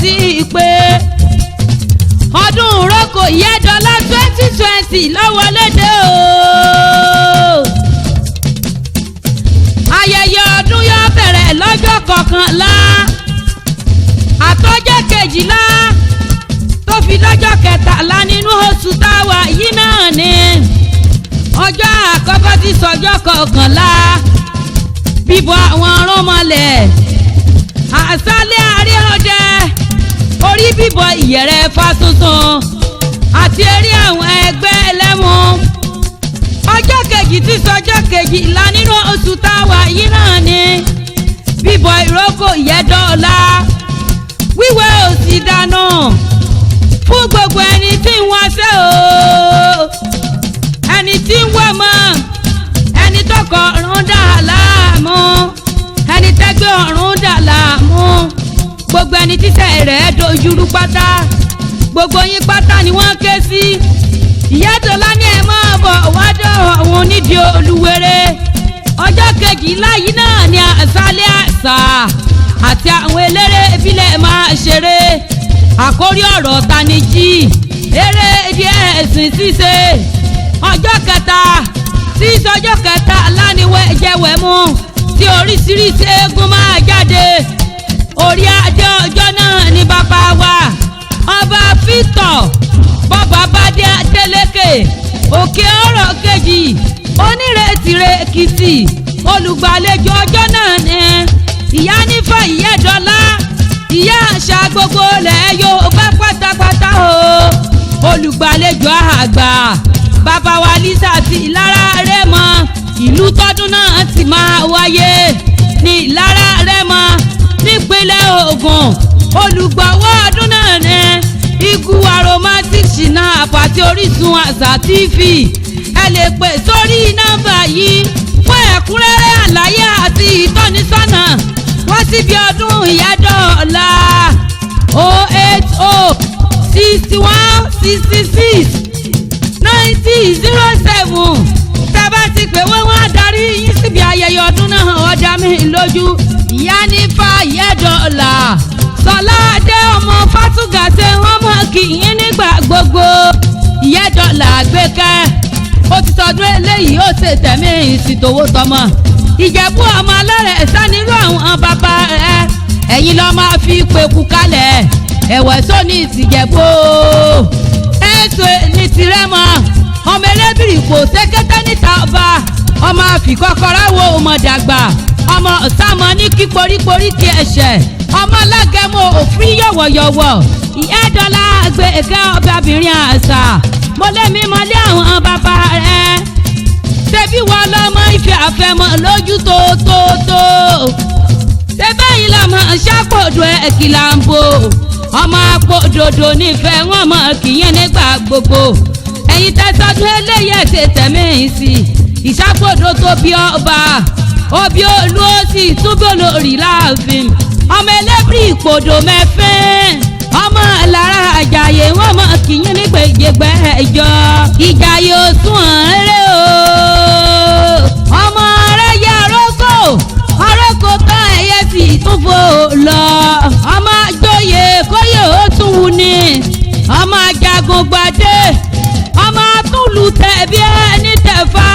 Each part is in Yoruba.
tí ì pé. Ọdún ìrókò Ìyẹ́dọ̀lá 2020 lọ́wọ́ lédè o. Ayẹyẹ ọdún yóò bẹ̀rẹ̀ lọ́jọ́ 11 àtọ́jọ́ 12 tó fi lọ́jọ́ 13 nínú oṣù táwa yìí náà ni. Ọjọ́ àkọ́kọ́ ti sọjọ́ 11 bíbọ àwọn ọ̀rúnmọlẹ̀ àṣálẹ́ àríọdẹ orí bíbọ ìyẹ̀rẹ̀ fásúntún àti eré àwọn ẹgbẹ́ ẹlẹ́mu. Ọjọ́ kejì ti sọjọ́ 12 nínú oṣù táwa yìí náà ni bíbọ ìrókò Ìyẹ́dọ̀lá wíwẹ̀ òsì dànù fún gbogbo ẹni tí ń wáṣẹ́ o, ẹni tí ń wá mọ́, ẹni tọkọ ọ̀run dà láàmú, ẹni tẹ́gbẹ́ ọ̀run dà láàmú, gbogbo ẹni tíṣẹ́ rẹ̀ dojúrú pátá, gbogbo yín pátá ni wọ́n ké sí. Ìyẹ́dọ̀lá ní ẹ máa bọ̀ wádọ̀ òun nídìí Olúwere. Ọjọ́ 12 yìí náà ni àṣálẹ́ àṣà àti àwọn eléré ìbílẹ̀ máa ṣeré. Àkórí ọ̀rọ̀ tanijí eré díẹ̀ ẹ̀sìn ṣíṣe. Ọjọ́ kẹta tí sọjọ́ 13 lániwẹ̀ jẹ́wẹ̀mú tí oríṣiríṣi eégún máa jáde. Orí adé ọjọ́ náà ni bàbá wa Ọba Victor bọ́ba bádé Adélékè òkè ọ̀rọ̀ kejì onírètìrè Èkìtì. Olùgbàlejò ọjọ́ náà ni Ìyánífà Ìyẹ́dọ̀lá ìyá àṣà gbogbo ilẹ̀ Yorùbá pátápátá o. Olùgbàlejò àgbà bàbá wa Lisa ti Ìlara Rẹ́mọ ìlú tọdún náà ti máa wáyé ní Ìlara Rẹ́mọ nípínlẹ̀ Ògùn. Olùgbọ̀wọ́ ọdún náà ni Igu Aromatic Shina àti Orísun Àṣà TV. Ẹ lè pè sórí nọ́mbà yìí fún ẹ̀kúnrẹ́rẹ́ àlàyé àti ìtọ́nisọ́nà wọ́n síbi ọdún Ìyẹ́dọ̀lá 080 61 66 90 07. Tẹ́ bá ti pè wọ́n wọ́n á darí yín síbi ayẹyẹ ọdún náà. Ọjà mi lójú Ìyánífà Ìyẹ́dọ̀lá Sọlá Adé ọmọ Fátúgàṣe wọ́n mọ̀ kì í nígbà gbogbo. Ìyẹ́dọ̀lá Àgbékẹ́ ó ti sọdún eléyìí ó ṣe tẹ̀mí ìsìtòwó tọmọ. Ìjẹ̀bú ọmọ alárẹ̀ sanirú àwọn bàbá ẹ ẹ̀yin lọ́ máa fi pẹ̀kú kalẹ̀ ẹ̀wẹ̀ sóní ìtìjẹ̀bú ẹ̀sùn ní tirẹ̀mọ́ ọmọ ẹlẹ́bìrì kò ṣẹ́kẹ́tẹ́ níta ọba ọmọ àfikọ́kọ́rọ́ wo ọmọ dàgbà ọmọ ọ̀sàmọ́ ní kí poríporí ti ẹ̀ṣẹ̀ ọmọ alágẹmọ òfin yọ̀wọ̀yọ̀wọ̀. Ìyẹ́dọ̀lá Àgbékẹ́ ọbabìnrin àṣà mọ̀lẹ́mí mọ̀lẹ́ àwọn bàbá rẹ̀ ṣebí wọ́n lọ́mọ ìfẹ́ àfẹ́mọ́ lójú tóótóótó ṣé báyìí lọ́mọ ṣàpòdò ẹ̀kìlà ń bò ọmọ àpòdòdò nífẹ̀ẹ́ wọn mọ̀ kìyẹn nígbà gbogbo. Ẹ̀yin tẹ́sọ́dún eléyẹ̀ ṣe tẹ̀mí sí ìṣàpòdò tó bí ọba òbí olú ó sì túbọ̀ lórí láàfin ọmọ ẹlẹ́bìrì ìpòdò mẹ́fẹ́ ọmọ Ìlara Àjàyè wọn mọ̀ kìyẹn nígbà ìjẹgbẹ́ ẹjọ́ Ìjàyè òsùn ọ̀rẹ́ o. Ọmọ rẹ̀ yẹ àrókò àrókò tán ẹyẹ sì tún fò lọ. Ọmọ àjòyè kóyè ó tún wù ní ọmọ ajagun gbadé ọmọ atúlù tẹ̀bí ẹni tẹ̀fà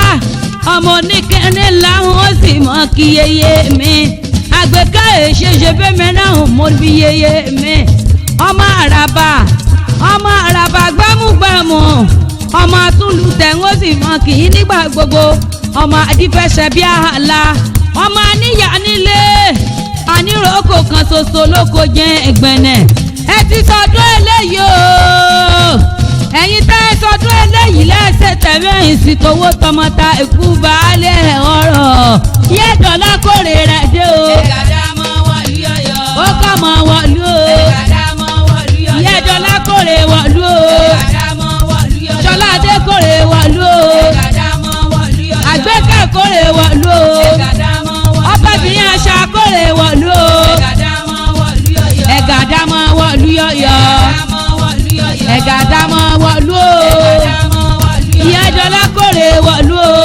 ọmọ oníkẹ́ni làwọn ó sì mọ̀ kí yeye mi. Àgbéká èṣeṣe bẹ́mi náà mo bí yeye mi. Ọmọ àràbà ọmọ àràbà gbámúgbámú ọmọ atúlù tẹ̀ ń ó sì mọ̀ kì í nígbà gbogbo. Ọmọ adífẹsẹ̀ bí àhàlà ọmọ aníyà nílé àníròkò kan ṣoṣo lóko jẹ ẹgbẹ̀nẹ̀. Ẹ ti sọdún eléyìí o, ẹ̀yin tẹ́ ẹ sọdún eléyìí lẹ́sẹ̀ tẹ̀mí ìsìtòwó tọmọta ikú baálé ọ̀rọ̀ Ìyẹ́dọ̀lá kórè rẹ̀ dé o. Ó kọ́ mọ̀ wọ̀lú o. Ìyẹ́dọ̀lá kórè wọ̀lú o. Ṣọlá Adé kórè wọ̀lú o. Àgbékẹ́ kórè wọ̀lú o. Ọbabìnrin àṣà kórè wọ̀lú o. Ẹ̀gàdàmọ̀ wọ̀lú yọ̀yọ̀. Ẹ̀gàdàmọ̀ wọ̀lú o. Ìyẹ́dọ̀lá kórè wọ̀lú o.